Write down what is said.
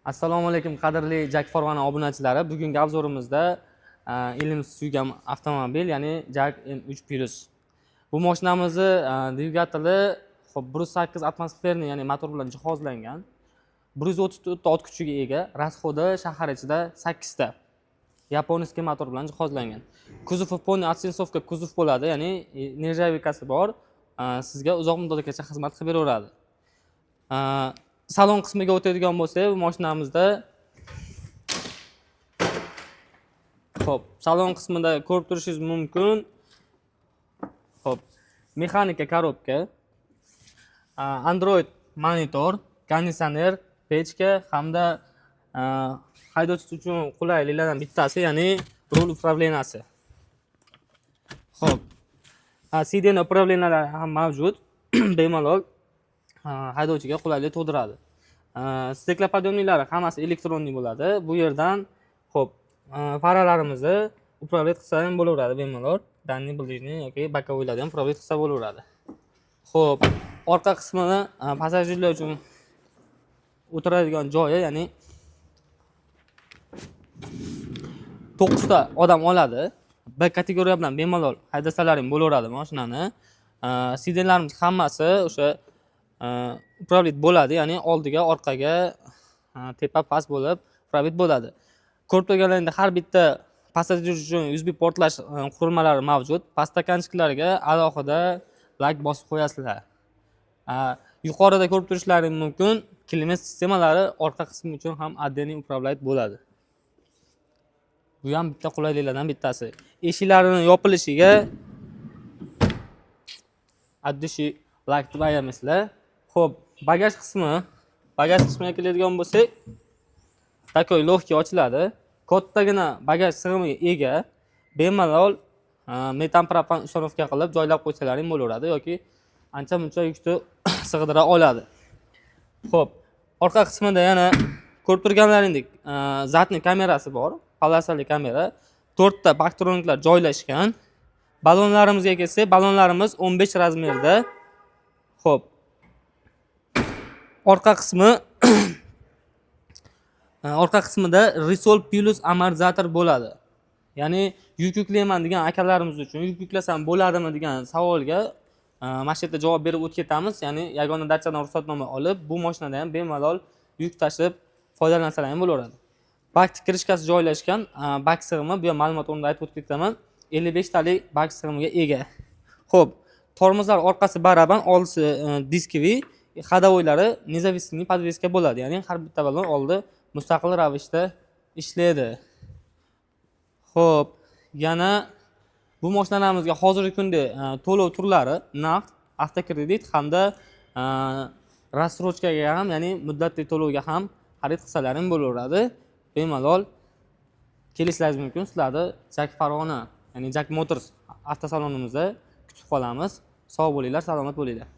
Assalomu alaykum, qadrli JAC Farg'ona obunachilari. Bugungi обзор imizda elimiz suygan avtomobil, ya'ni JAC M3 Plus. Bu mashinamizni dvigateli, xo'p, 108 атмосферный, ya'ni motor bilan jihozlangan. 134 ta ot kuchiga ega, расход i shahar ichida 8 ta. Японский motor bilan jihozlangan. Kuzovi полный оцинковка kuzov bo'ladi, ya'ni нержавейка si bor. Sizga uzoq muddatgacha xizmat qilib beraveradi. Salon qismiga o'tadigan bo'lsak, bu mashinamizda, xo'p, salon qismida ko'rib turishingiz mumkin. Xo'p, mexanika коробка, Android monitor, konditsioner, pechka hamda haydovchi uchun qulayliklardan bittasi, ya'ni rul управления si. Xo'p, сиденье управления lari ham mavjud. Bemalol haydovchiga qulaylik tug'diradi. Стеклоподъемник lari hammasi электронный bo'ladi. Bu yerdan, xo'p, faralarimizni управлять qilsa ham bo'laveradi bemalol. Дальний, ближний yoki боковой larni ham управлять qilsa bo'laveradi. Xo'p, orqa qismini passajirlar uchun o'tiradigan joyi, ya'ni 9 ta odam oladi. B kategoriya bilan bemalol haydasalaring bo'laveradi mashinani. Сиденье larimiz hammasi o'sha управлять bo'ladi, ya'ni oldiga, orqaga, tepa past bo'lib управлять bo'ladi. Ko'rib turganlaringdek, har bitta passajir uchun USB portlash qurilmalari mavjud. Подстаканчик larga alohida lak bosib qo'yasizlar. Yuqorida ko'rib turishlaring mumkin, klimat sistemalari orqa qismi uchun ham отдельный управлять bo'ladi. Bu ham bitta qulayliklardan bittasi. Eshiklarini yopilishiga от души lak deb ayamisizlar. Xo'p, bagaj qismi, bagaj qismiga keladigan bo'lsak, такой легкий ochiladi. Kattagina bagaj sig'imiga ega. Bemalol metan, propan установка qilib joylab qo'ysalaring bo'laveradi yoki ancha muncha yukni sig'dira oladi. Xo'p, orqa qismida yana ko'rib turganlaringdek, задний kamerasi bor, polosali kamera, to'rtta парктроник lar joylashgan. Ballonlarimizga kelsak, ballonlarimiz 15 размер da. Xo'p, orqa qismida Resol Plus amortizator bo'ladi. Ya'ni yuk yuklayman degan akalarimiz uchun yuk yuklasam bo'ladimi degan savolga mana shu yerda javob berib o'tib ketamiz. Ya'ni yagona dachadan ruxsatnoma olib, bu mashinada ham bemalol yuk tashib foydalansalar ham bo'laveradi. Bak крышка si joylashgan, bak sig'imi, bu ham ma'lumot o'rnida aytib o'tib ketaman, 55 talik bak sig'imiga ega. Xo'p, tormozlar orqasi baraban, oldisi дисковый, ходовой lari независимый подвеска bo'ladi. Ya'ni har bitta ballon oldi mustaqil ravishda ishlaydi. Xo'p, yana bu mashinalarimizga hozirgi kunda to'lov turlari naqd, avtokredit hamda рассрочка ga ham, ya'ni muddatli to'lovga ham xarid qilsalaring bo'laveradi. Bemalol kelishlaringiz mumkin. Sizlarni JAC Farg'ona, ya'ni JAC Motors avtosalonimizda kutib qolamiz. Sog' bo'linglar, salomat bo'linglar.